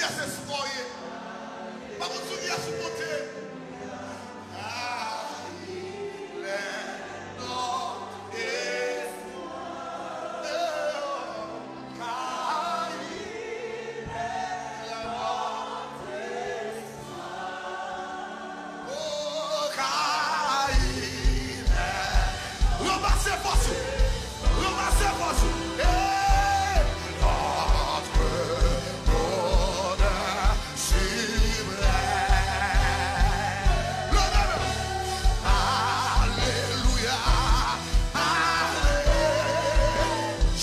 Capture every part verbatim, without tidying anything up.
Kiyès espoir w ye? Pa konn sou kiyès ou konte. Car il est notre espoir. Car il est notre espoir. Oh, car il est. Ranmase fòs ou. Ranmase fòs ou. Hey! Notre bonheur suprême. Leve men. Alelouya. Ale.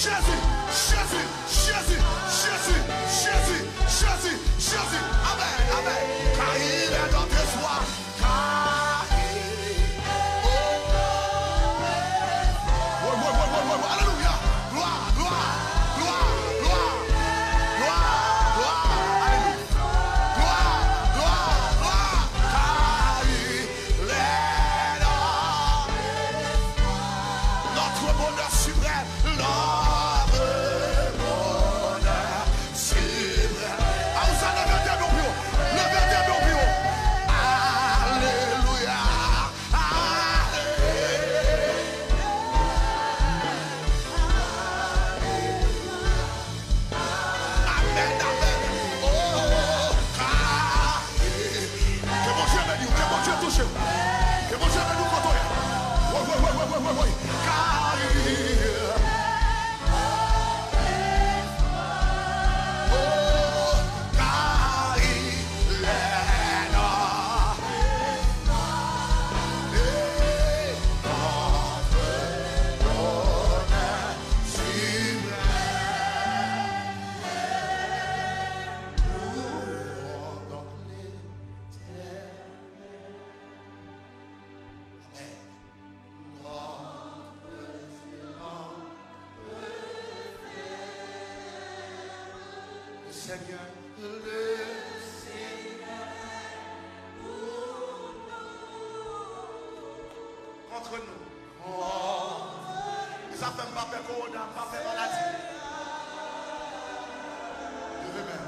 Jezi, Jezi, Jezi. Amèn, amèn. Car il est notre espoir. Car il est. Oh. Woy, woy, woy, woy, woy, woy. Alelouya. Glwa, glwa, glwa, glwa. Glwa, glwa. Alelouya. Glwa, glwa, glwa. Car il est notre, notre bonheur suprême. Notre bonheur. Sibre. Aousa, leve tè nou pi wo. Leve tè nou pi wo. Alelouya. Ale. Amèn, amèn. Oh, ka. Ke Bondye beni w, ke Bondye touche w. Ke Bondye beni w kote w ye. Woy, woy, woy, woy, woy, woy, woy. Ka. Le Seigneur, le Seigneur, contre nous. E sa fè m pa pè kowona, m pa pè maladi. Leve men.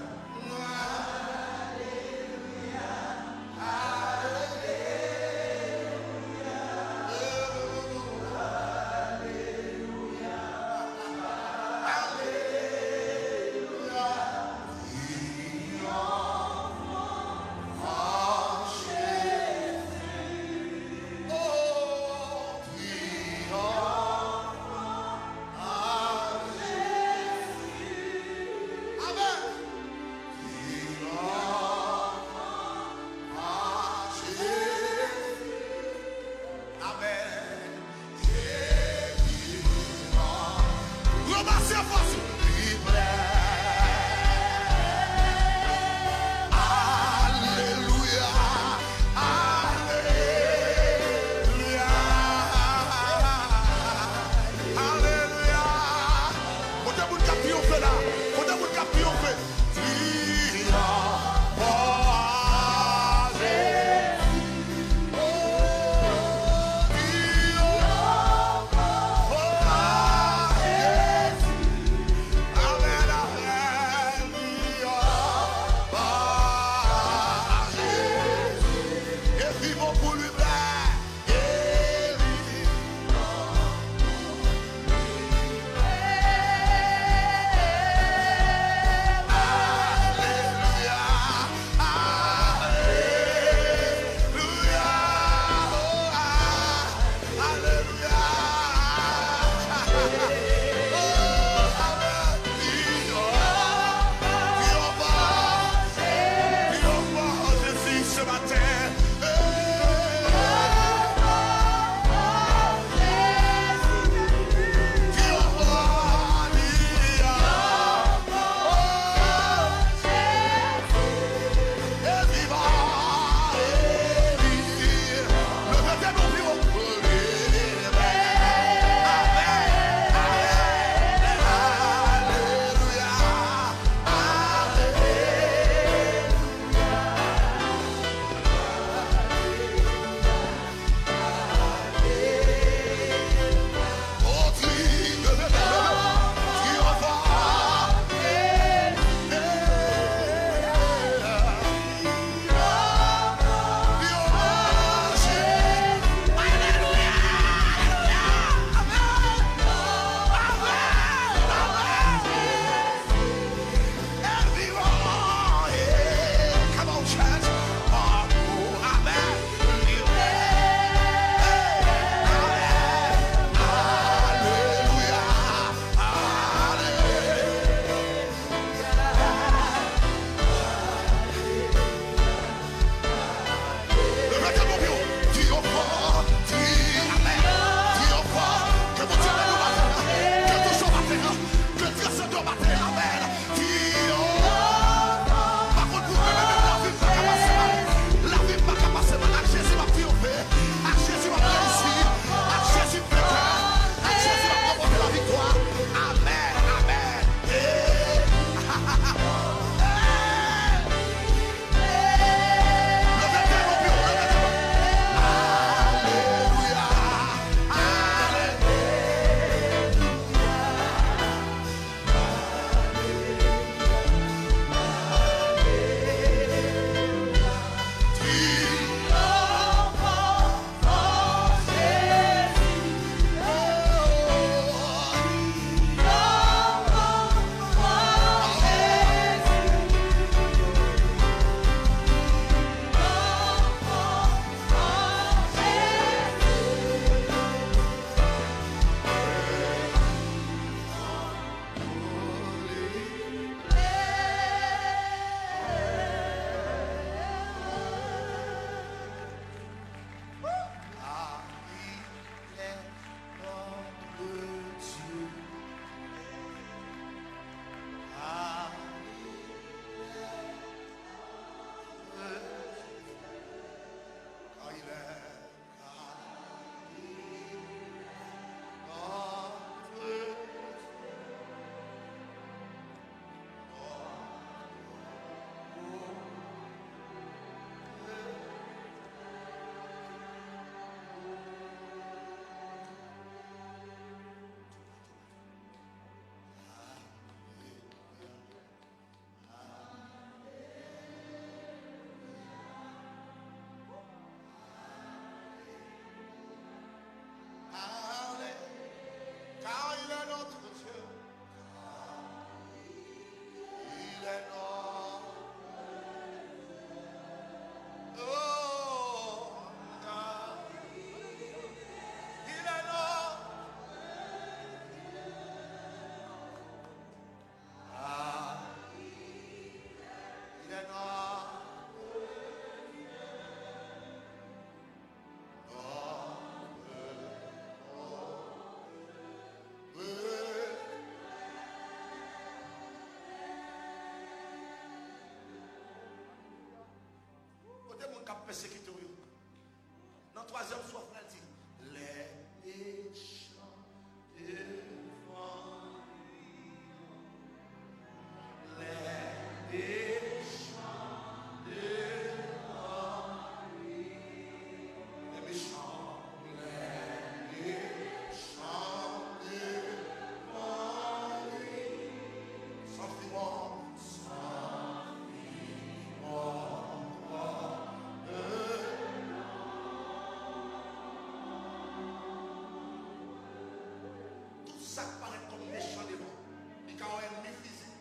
ka yon ènmi fizik,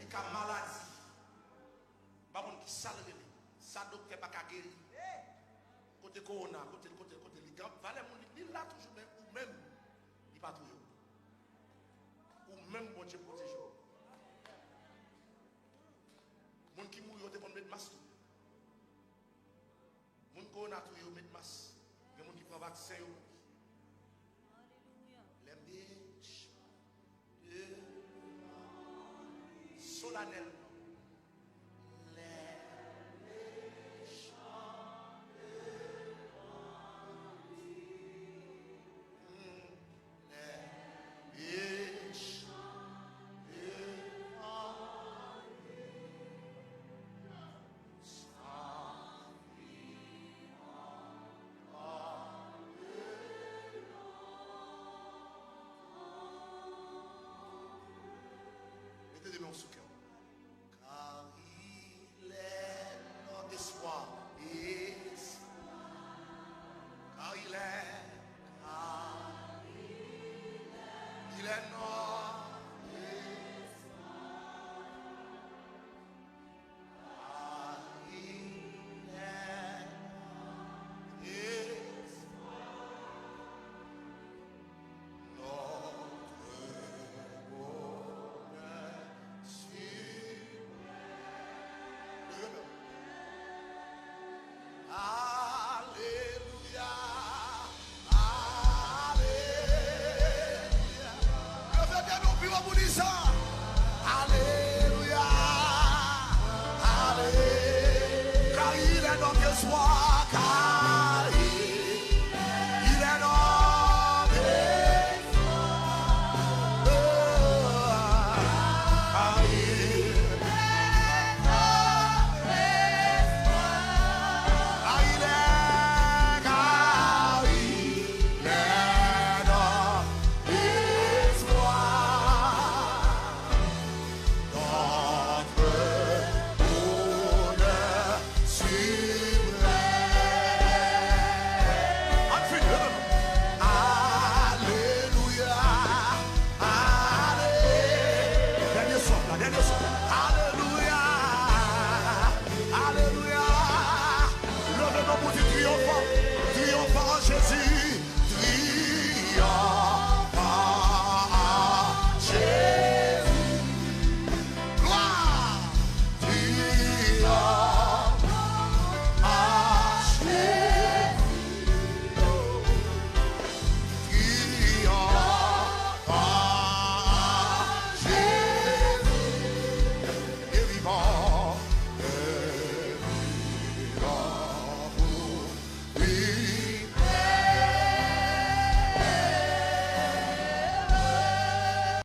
li ka maladi. M pa konn ki sa l rele. Sa doktè pa ka geri. Kote kowona, kote, kote, kote li gen valè moun, li, li la toujou, men ou menm, li pa touye w. Ou menm, Bondye pwoteje w. Moun ki mouri yo te konn met mas tou. Moun kowona touye yo met mas. Gen moun ki pran vaksen yo mouri. Alelouya. Les méchants devront solennellement. Les méchants devront Mete de men w sou kè w. Car il est notre espoir. Espoir. Car il est, car il est, il est notre espoir. Car il est notre espoir. Notre bonheur suprême. Alelouya, alelouya. Leve men nou pi wo pou li sa. Alelouya, alelouya. Car il est notre espoir, car